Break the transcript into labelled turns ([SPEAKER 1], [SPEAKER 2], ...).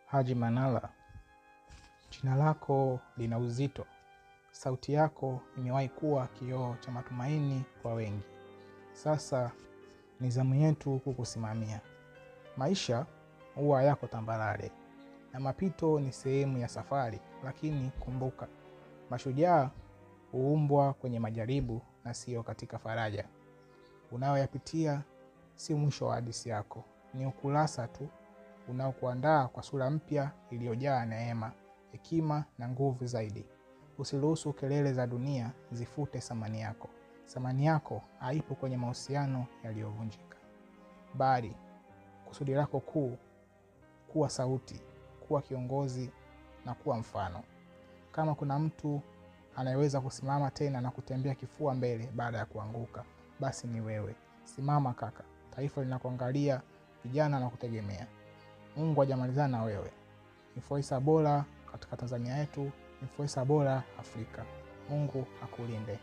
[SPEAKER 1] Haji Manara, jina lako lina uzito. Sauti yako imewahi kuwa kioo cha matumaini kwa wengi. Sasa ni zamu yetu kukusimamia. Maisha huwa yako tambarare na mapito ni sehemu ya safari, lakini kumbuka, mashujaa huumbwa kwenye majaribu na sio katika faraja. Unayoyapitia si mwisho wa hadithi yako, ni ukurasa tu unaokuandaa kwa sura mpya iliyojaa neema, hekima na nguvu zaidi. Usiruhusu kelele za dunia zifute thamani yako. Thamani yako haipo kwenye mahusiano yaliyovunjika, bali kusudi lako kuu kuwa sauti, kuwa kiongozi na kuwa mfano. Kama kuna mtu anayeweza kusimama tena na kutembea kifua mbele baada ya kuanguka, basi ni wewe. Simama kaka, taifa linakuangalia, vijana na kutegemea. Mungu hajamalizana na wewe. Influencer bora katika Tanzania yetu, influencer bora Afrika. Mungu akulinde.